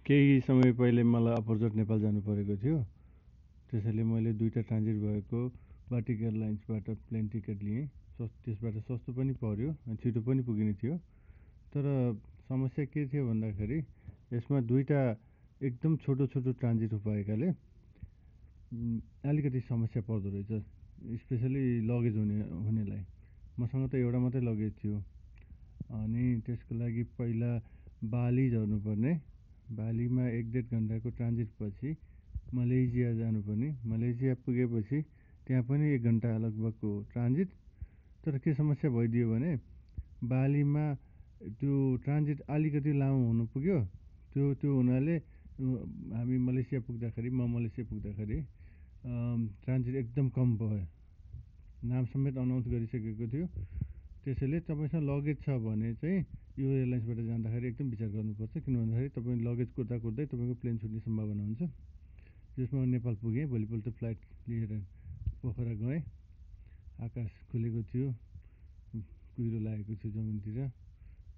केही समय पहिले मलाई अपरचोट नेपाल जानु परेको थियो। त्यसैले मैले दुईटा ट्रान्जिट भएको बाटिक एयरलाइन्सबाट प्लेन टिकट लिएँ। त्यसबाट सस्तो पनि पर्यो अनि छिटो पनि पुगिने थियो। तर समस्या के थियो भन्दाखेरि यसमा दुईटा एकदम छोटो छोटो ट्रान्जिट भएकाले अलिकति समस्या पर्दो रहेछ, स्पेसली लगेज हुनेलाई। मसँग त एउटा मात्रै लगेज थियो अनि त्यसको लागि पहिला बाली झर्नुपर्ने। बालीमा 1-1.5 घन्टाको ट्रान्जिट पछि मलेसिया जानुपर्ने। मलेसिया पुगेपछि त्यहाँ पनि 1 घन्टा लगभगको ट्रान्जिट। तर के समस्या भइदियो भने बालीमा त्यो ट्रान्जिट अलिकति लामो हुनु पुग्यो। त्यो हुनाले हामी मलेसिया पुग्दाखेरि ट्रान्जिट एकदम कम भयो। नाम समेत अनाउन्स गरिसकेको थियो। त्यसैले तपाईँसँग लगेज छ भने चाहिँ यो एयरलाइन्सबाट जाँदाखेरि एकदम विचार गर्नुपर्छ, किन भन्दाखेरि तपाईँ लगेज कुर्दा कुर्दै तपाईँको प्लेन छुट्ने सम्भावना हुन्छ। त्यसमा नेपाल पुगेँ। भोलिपल्ट फ्लाइट लिएर पोखरा गएँ। आकाश खुलेको थियो, कुहिरो लागेको थियो जमिनतिर,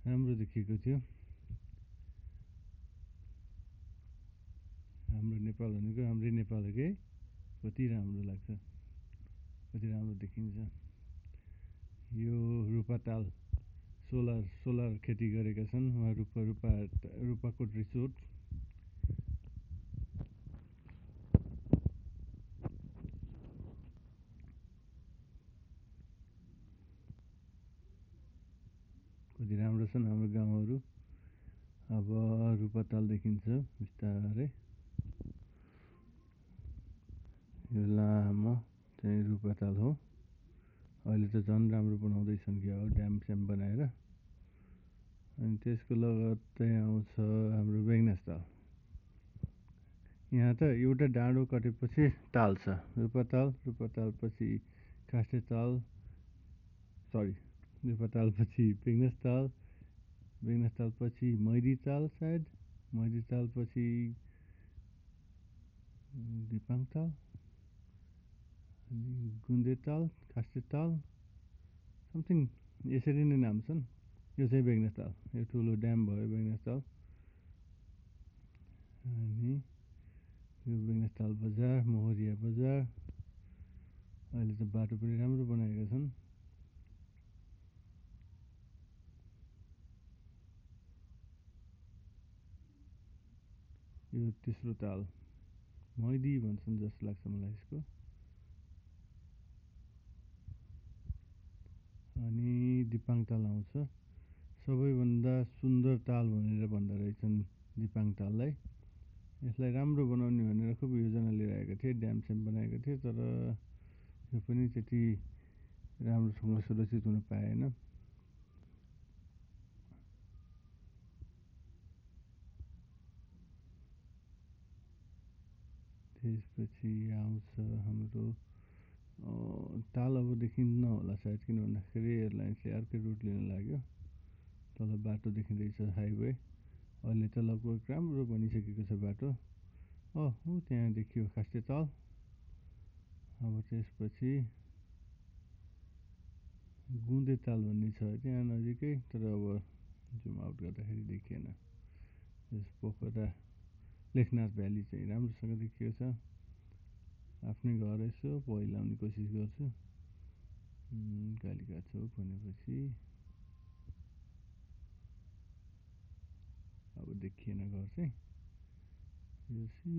राम्रो देखिएको थियो। हाम्रो नेपाल भनेको हाम्रै नेपाल हो कि, कति राम्रो लाग्छ, कति राम्रो देखिन्छ। यो रूपाताल सोलर खेती गरेका छन् उहाँ रूपाकोट रिसोर्ट। कति राम्रो छन् हाम्रो गाउँहरू। अब रूपाताल देखिन्छ बिस्तारै। यो लामो चाहिँ रूपाताल हो। अहिले त झन् राम्रो बनाउँदैछन् क्या हो, ड्याम स्याम बनाएर। अनि त्यसको लगत्तै आउँछ हाम्रो बेगनासताल। यहाँ त एउटा डाँडो कटेपछि ताल छ। रूपाताल पछि कास्टेताल, रूपाताल पछि बेगनासताल पछि मैरीताल, सायद मैरीताल पछि दिपाङताल, गुन्देताल, कास्टेताल, समथिङ यसरी नै नाम छन्। यो चाहिँ बेगनासताल, यो ठुलो ड्याम भयो बेगनासताल। अनि यो बेगनासताल बजार, मोहरिया बजार। अहिले त बाटो पनि राम्रो बनाएका छन्। यो तेस्रो ताल मैदी भन्छन् जस्तो लाग्छ मलाई यसको। अनि दिपाङताल आउँछ। सबैभन्दा सुन्दर ताल भनेर भन्दो रहेछन् दिपाङताललाई। यसलाई राम्रो बनाउने भनेर खुब योजना लिएर आएको थिए, ड्याम स्याम बनाएको थिए। तर यो पनि त्यति राम्रोसँग सुरक्षित हुन पाएन। त्यसपछि आउँछ हाम्रो ताल। अब देखिन्न होला सायद, किन भन्दाखेरि एयरलाइन्सले अर्कै रुट लिन लाग्यो। तल बाटो देखिँदैछ, हाइवे। अहिले त लगभग राम्रो बनिसकेको छ बाटो। त्यहाँ देखियो कास्टेताल। अब त्यसपछि गुन्देताल भन्ने छ त्यहाँ नजिकै, तर अब जुम आउट गर्दाखेरि देखिएन। त्यस पोखरा लेखनाथ भ्याली चाहिँ राम्रोसँग देखिएको छ। आफ्नै घर यसो पहिलाउने कोसिस गर्छु। कालिका चोक भनेपछि अब देखिएन घर चाहिँ।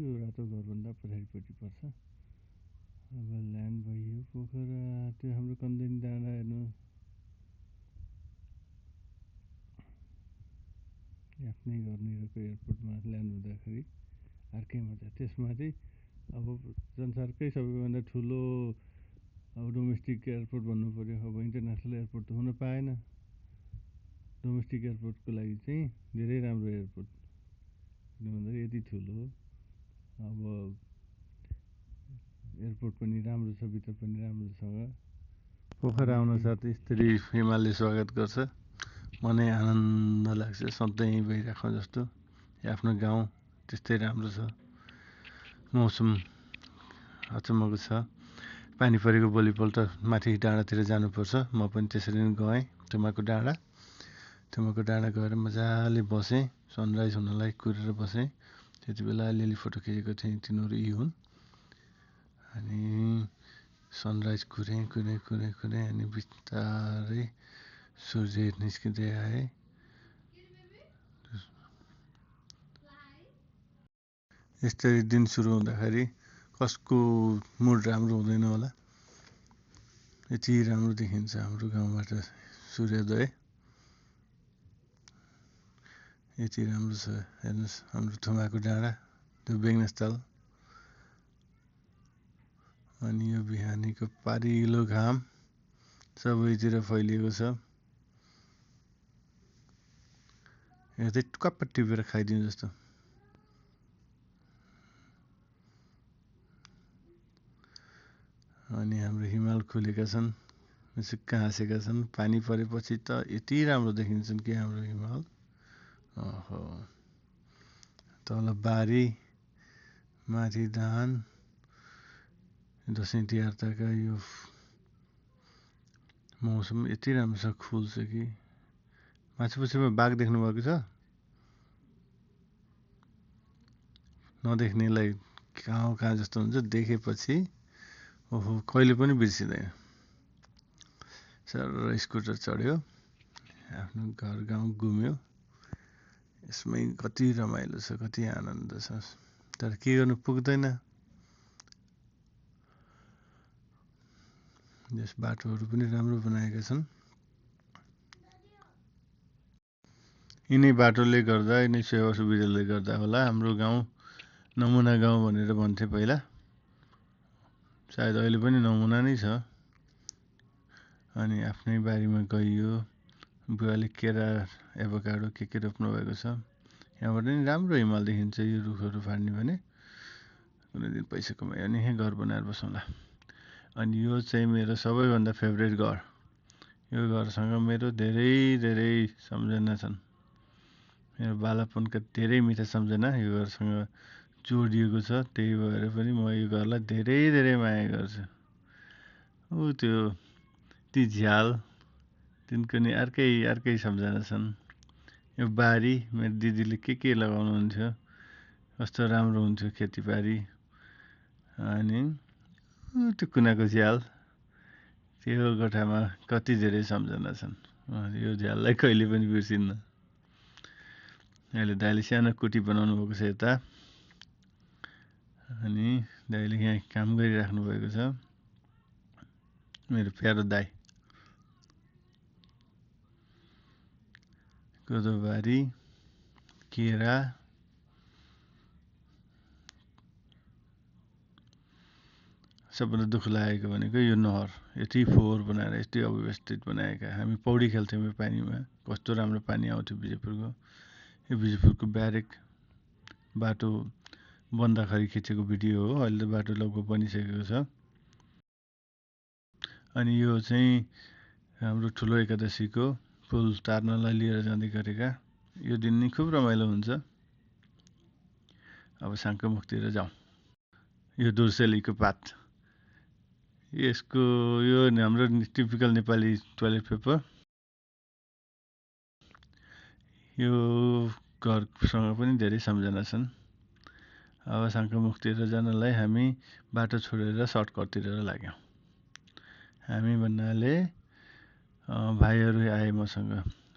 यो रातो घरभन्दा पछाडिपट्टि पर्छ। अब ल्यान्ड भइयो पोखरा। त्यो हाम्रो कन्देनी डाँडा हेर्नु, आफ्नै घर निरको एयरपोर्टमा ल्यान्ड हुँदाखेरि अर्कै मजा। त्यसमा चाहिँ अब संसारकै सबैभन्दा ठुलो अब डोमेस्टिक एयरपोर्ट भन्नु पऱ्यो। अब इन्टरनेसनल एयरपोर्ट त हुन पाएन। डोमेस्टिक एयरपोर्टको लागि चाहिँ धेरै राम्रो एयरपोर्ट, किन भन्दाखेरि यति ठुलो। अब एयरपोर्ट पनि राम्रो छ, भित्र पनि राम्रोसँग। पोखरा आउन साथ स्त्री हिमालले स्वागत गर्छ। मनै आनन्द लाग्छ, सधैँ भइराखौँ जस्तो। आफ्नो गाउँ त्यस्तै राम्रो छ। मौसम अचम्मको छ। पानी परेको भोलिपल्ट माथि डाँडातिर जानुपर्छ। म पनि त्यसरी नै गएँ थुमाको डाँडा गएर मजाले बसेँ। सनराइज हुनलाई कुरेर बसेँ। त्यति बेला अलिअलि फोटो खिचेको थिएँ। तिनीहरू यी हुन्। अनि सनराइज कुरेँ अनि बिस्तारै सूर्य निस्किँदै आए। यस्तरी दिन सुरु हुँदाखेरि कसको मुड राम्रो हुँदैन होला। यति राम्रो देखिन्छ हाम्रो गाउँबाट सूर्योदय। यति राम्रो छ हेर्नुहोस् हाम्रो थुमाको डाँडा, त्यो बेङ्गस्थल। अनि यो बिहानीको पारिलो घाम सबैतिर फैलिएको छ। हेर्दै टुक्क टिपेर खाइदिउँ जस्तो। अनि हाम्रो हिमाल खुलेका छन्, मुसुक्क हाँसेका छन्। पानी परेपछि त यति राम्रो देखिन्छन् कि हाम्रो हिमाल। ओहो, तल बारी, माथि धान। दसैँ तिहार तका यो मौसम यति राम्रो छ, फुल्छ कि। माछापुछीमा बाघ देख्नुभएको छ? नदेख्नेलाई कहाँ जस्तो हुन्छ, देखेपछि ओहो कहिले पनि बिर्सिँदैन। सर स्कुटर चढ्यो, आफ्नो घर गाउँ घुम्यो। यसमै कति रमाइलो छ, कति आनन्द छ। तर के गर्नु पुग्दैन। यस बाटोहरू पनि राम्रो बनाएका छन्। यिनै बाटोले गर्दा, यिनै सेवा सुविधाले गर्दा होला हाम्रो गाउँ नमुना गाउँ भनेर भन्थे पहिला। सायद अहिले पनि नमुना नै छ। अनि आफ्नै बारीमा गइयो, बुवाले केरा, एभोकाडो के रोप्नु भएको छ। यहाँबाट नि राम्रो हिमाल देखिन्छ। यो रुखहरू फाड्ने भने कुनै दिन पैसा कमायो भने यहीँ घर बनाएर बसौँला। अनि यो चाहिँ मेरो सबैभन्दा फेभरेट घर। यो घरसँग मेरो धेरै सम्झना छन्। मेरो बालापनका धेरै मिठा सम्झना यो घरसँग जोडिएको छ। त्यही भएर पनि म यो घरलाई धेरै माया गर्छु। त्यो ती झ्याल, तिनको नि अर्कै सम्झना छन्। यो बारी, मेरो दिदीले के लगाउनुहुन्थ्यो, कस्तो राम्रो हुन्थ्यो खेतीबारी। अनि त्यो कुनाको झ्याल, त्यो गोठामा कति धेरै सम्झना छन्। यो झ्याललाई कहिले पनि बिर्सिन्न। अहिले दाइले सानो कुटी बनाउनु भएको छ यता। अनि दाइले यहाँ काम गरिराख्नु भएको छ। मेरो प्यारो दाइ। कोदोबारी, केरा, सबभन्दा दुःख लागेको भनेको यो नहर यति फोहोर बनाएर यति अव्यवस्थित बनाएका। हामी पौडी खेल्थ्यौँ यो पानीमा, कस्तो राम्रो पानी आउँथ्यो बिजयपुरको। यो बिजयपुरको ब्यारेक बाटो बन्दाखेरि खिचेको भिडियो हो। अहिले त बाटो लगभग बनिसकेको छ। अनि यो चाहिँ हाम्रो ठुलो एकादशीको फुल तार्नलाई लिएर जाँदै गरेका। यो दिन नि खुब रमाइलो हुन्छ। अब साङ्कोमुखतिर जाउँ। यो दुर्सेलीको पात, यसको यो हाम्रो टिपिकल नेपाली टोइलेट पेपर। यो घरसँग पनि धेरै सम्झना छन्। अब साङ्कोमुखतिर जानलाई हामी बाटो छोडेर सर्टकटतिर लाग्यौँ। हामी भन्नाले भाइहरू आए मसँग,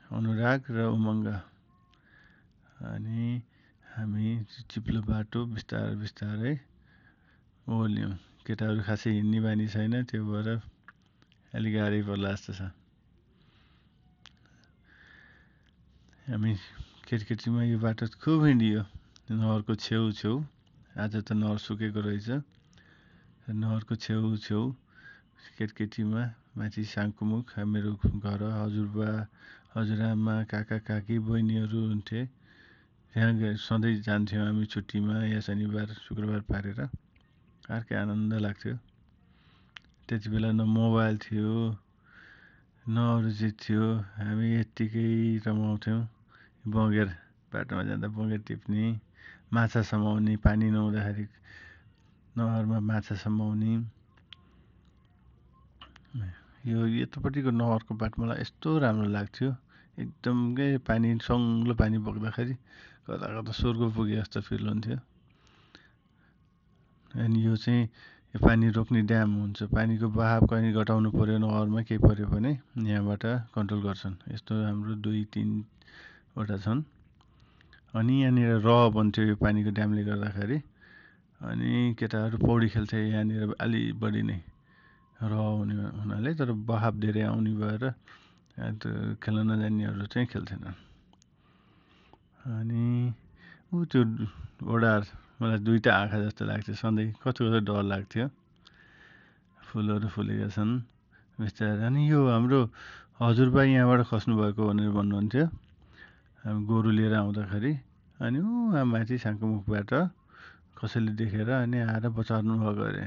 अनुराग र उमङ्ग। अनि हामी चिप्लो बाटो बिस्तारै ओर्ल्यौँ। केटाहरू खासै हिँड्ने बानी छैन, त्यो भएर अलिक गाह्रै पर्ला जस्तो छ। हामी केटकेटीमा यो बाटो खुब हिँडियो, नहरको छेउ। आज त नहर सुकेको रहेछ। नहरको छेउ केटकेटीमा माथि साङ्कोमुख, मेरो घर, हजुरबा, हजुरआमा, काका काकी, बहिनीहरू हुन्थे। त्यहाँ सधैँ जान्थ्यौँ हामी छुट्टीमा या शनिबार शुक्रबार पारेर। अर्कै आनन्द लाग्थ्यो। त्यति बेला न मोबाइल थियो, न अरू चिज थियो। हामी यत्तिकै रमाउँथ्यौँ। बगेर बाटोमा जाँदा बगेर टिप्ने, माछा समाउने, पानी नहुँदाखेरि नहरमा माछा समाउने। यो यतापट्टिको नहरको बाटो मलाई यस्तो राम्रो लाग्थ्यो। एकदमै पानी सङ्लो पानी बग्दाखेरि कता कता स्वर्ग पुगे जस्तो फिल हुन्थ्यो। अनि यो चाहिँ यो पानी रोक्ने ड्याम हुन्छ। पानीको बहाव कहीँ घटाउनु पर्यो नहरमा केही पर्यो भने यहाँबाट कन्ट्रोल गर्छन्। यस्तो हाम्रो 2-3 वटा छन्। अनि यहाँनिर बन्थ्यो यो पानीको ड्यामले गर्दाखेरि। अनि केटाहरू पौडी खेल्थे यहाँनिर अलि बढी नै हुनाले, तर बहाव धेरै आउने भएर खेल्न नजान्नेहरू चाहिँ खेल्थेनन्। अनि त्यो ओडार मलाई 2टा आँखा जस्तो लाग्थ्यो सधैँ, कस्तो डर लाग्थ्यो। फुलहरू फुलेका छन् बिस्तारै। अनि यो हाम्रो हजुरबा यहाँबाट खस्नु भएको भनेर भन्नुहुन्थ्यो हामी गोरु लिएर आउँदाखेरि। अनि माथि साङ्कोमुखबाट कसैले देखेर अनि आएर बचार्नु भएको अरे।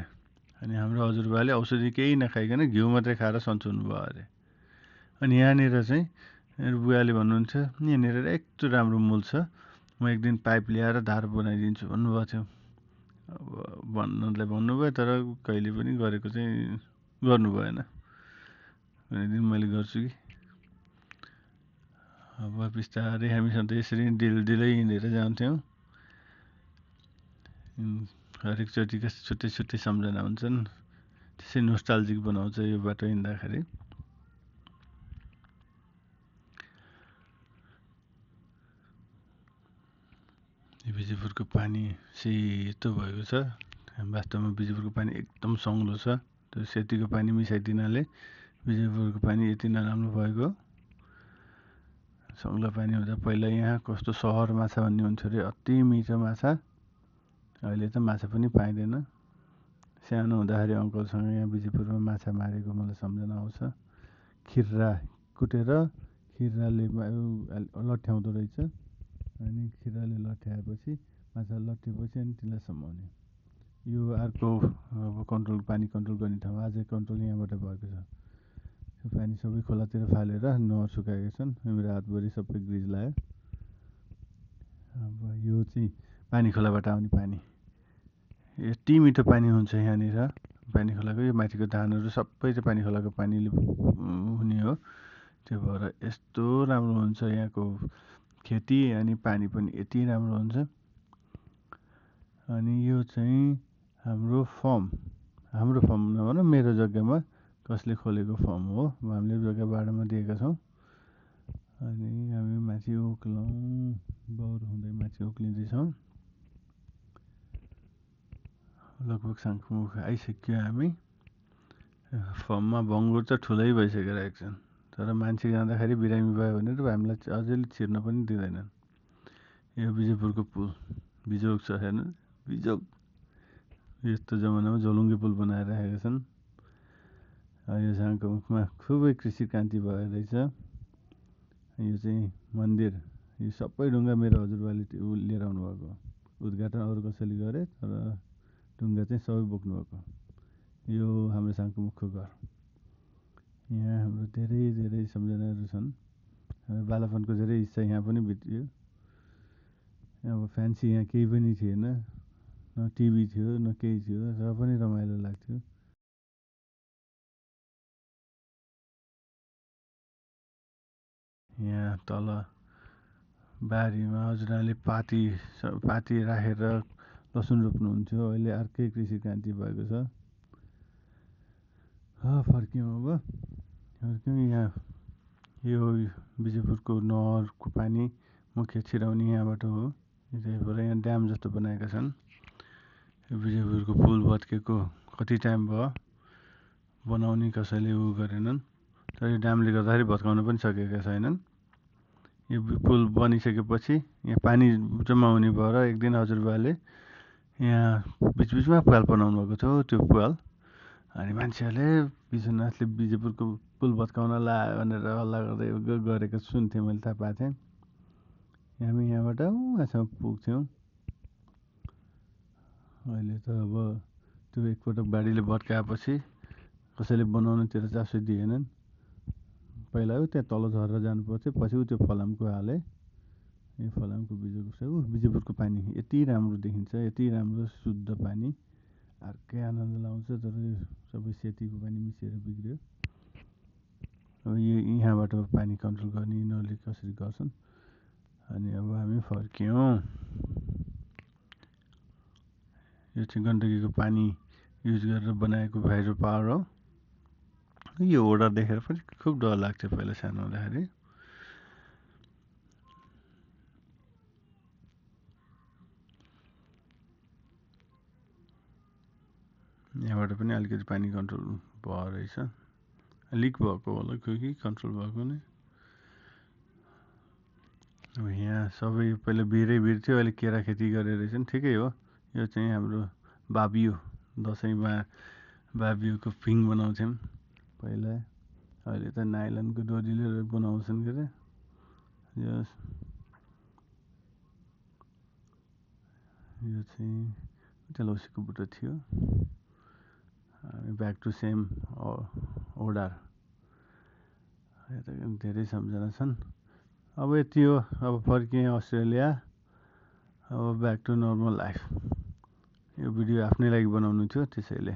अनि हाम्रो हजुरबाले औषधि केही नखाइकन घिउ मात्रै खाएर सन्चुनु भयो अरे। अनि यहाँनिर चाहिँ मेरो बुवाले भन्नुहुन्थ्यो यहाँनिर यस्तो राम्रो मूल छ, म एक दिन पाइप ल्याएर धार बनाइदिन्छु भन्नुभएको थियो। भन्नलाई भन्नुभयो, तर कहिले पनि गरेको चाहिँ गर्नु भएन। कुनै दिन मैले गर्छु कि। अब बिस्तारै हामी सधैँ यसरी दिलै हिँडेर जान्थ्यौँ। हरेक चोटिका छुट्टै छुट्टै सम्झना हुन्छन्, त्यसै नोस्टाल्जिक बनाउँछ यो बाटो हिँड्दाखेरि। बिजयपुरको पानी सेतो भएको छ। वास्तवमा बिजयपुरको पानी एकदम सङ्लो छ। त्यो सेतीको पानी मिसाइदिनाले बिजयपुरको पानी यति नराम्रो भएको। सङ्लो पानी हुँदा पहिला यहाँ कस्तो सहर माछा भन्ने हुन्थ्यो अरे, अति मिठो माछा। अहिले त माछा पनि पाइँदैन। सानो हुँदाखेरि अङ्कलसँग यहाँ बिजयपुरमा माछा मारेको मलाई सम्झना आउँछ। खिर्रा कुटेर खिर्राले लट्ठ्याउँदो रहेछ। अनि खिर्राले लट्ठ्याएपछि माछा लट्ठेपछि अनि त्यसलाई समाउने। यो अर्को अब कन्ट्रोल, पानी कन्ट्रोल गर्ने ठाउँ अझै कन्ट्रोल यहाँबाट भएको छ। त्यो पानी सबै खोलातिर फालेर नहर सुकाएका छन्। मेरो हातभरि सबै ग्रिज लाग्यो। अब यो चाहिँ पानी खोलाबाट आउने पानी यति मिठो पानी हुन्छ यहाँनिर। पानी खोलाको यो माथिको धानहरू सबै चाहिँ पानी खोलाको पानीले हुने हो। त्यो भएर यस्तो राम्रो हुन्छ यहाँको खेती। अनि पानी पनि यति राम्रो हुन्छ। अनि यो चाहिँ हाम्रो फर्म नभनौँ, मेरो जग्गामा कसले खोलेको फर्म हो। हामीले जग्गा भाडामा दिएका छौँ। अनि हामी माथि बौर हुँदै माथि उक्लिँदैछौँ। लगभग साङ्कोमुख आइसक्यो हामी। फर्ममा भङ्गुर त ठुलै भइसकेर आएको छन्, तर मान्छे जाँदाखेरि बिरामी भयो भने त हामीलाई अझै छिर्न पनि दिँदैनन्। यो बिजयपुरको पुल बिजोग छ, हेर्नु बिजोग। यस्तो जमानामा झोलुङ्गे पुल बनाएर राखेका छन्। यो साङ्कोमुखमा खुबै कृषि क्रान्ति भयो रहेछ। यो चाहिँ मन्दिर, यो सबै ढुङ्गा मेरो हजुरबाले लिएर आउनुभएको। उद्घाटन अरू कसैले गरे, तर ढुङ्गा चाहिँ सबै बोक्नुभएको। यो हाम्रो साङ्कोमुखको घर। यहाँ हाम्रो धेरै सम्झनाहरू छन्। हाम्रो बालापनको धेरै हिस्सा यहाँ पनि बित्यो। अब फ्यान्सी यहाँ केही पनि थिएन, न टिभी थियो न केही थियो, र पनि रमाइलो लाग्थ्यो। यहाँ तल बारीमा हजुरआले पाती राखेर लसुन रोप्नुहुन्थ्यो। अहिले अर्कै कृषि क्रान्ति भएको छ। फर्क्यौँ यहाँ। यो बिजयपुरको नहरको पानी मुख्य छिराउने यहाँबाट हो। त्यही भएर यहाँ ड्याम जस्तो बनाएका छन्। यो बिजयपुरको पुल भत्केको कति टाइम भयो, बनाउने कसैले गरेनन्। तर यो ड्यामले गर्दाखेरि भत्काउन पनि सकेका छैनन्। यो पुल बनिसकेपछि यहाँ पानी जम्मा हुने भएर एक दिन हजुरबाले यहाँ बिचबिचमा पुल बनाउनु भएको थियो। त्यो पुल अनि मान्छेहरूले विश्वनाथले बिजयपुरको पुल भत्काउन लायो भनेर हल्ला गर्दै गरेको सुन्थेँ, मैले थाहा पाएको थिएँ। हामी यहाँबाट उहाँसम्म पुग्थ्यौँ। अहिले त अब त्यो एकपटक बाढीले भत्काएपछि कसैले बनाउनुतिर चासो दिएनन्। पहिला त्यहाँ तल झरेर जानु पर्थ्यो, पछि त्यो फलामको हाले। यो फलामको बिजयपुरको पानी यति राम्रो देखिन्छ, यति राम्रो शुद्ध पानी, अर्कै आनन्द लाउँछ। तर यो सबै सेतीको पानी मिसिएर बिग्रियो। अब यो यहाँबाट पानी कन्ट्रोल गर्ने यिनीहरूले कसरी गर्छन्। अनि अब हामी फर्क्यौँ। यो चाहिँ गण्डकीको पानी युज गरेर बनाएको हाइड्रो पावर हो। यो ओडा देखेर पनि खुब डर लाग्थ्यो पहिला सानो हुँदाखेरि। यहाँबाट पनि अलिकति पानी कन्ट्रोल भयो रहेछ। लिक भएको होला कि कन्ट्रोल भएको नै। अब यहाँ सबै पहिला भिर थियो, अहिले केरा खेती गरेर रहेछन्। ठिकै हो। यो चाहिँ हाम्रो बाबियो, दसैँमा बाबियोको फिङ बनाउँथ्यौँ पहिला। अहिले त नाइलनको डोरीले बनाउँछन् के अरे। यो चाहिँ चलौसीको बुट्टा थियो। ब्याक टु सेम ओडार। धेरै सम्झना छन्। अब यति हो। अब फर्किएँ अस्ट्रेलिया। अब ब्याक टु नर्मल लाइफ। यो भिडियो आफ्नै लागि बनाउनु थियो, त्यसैले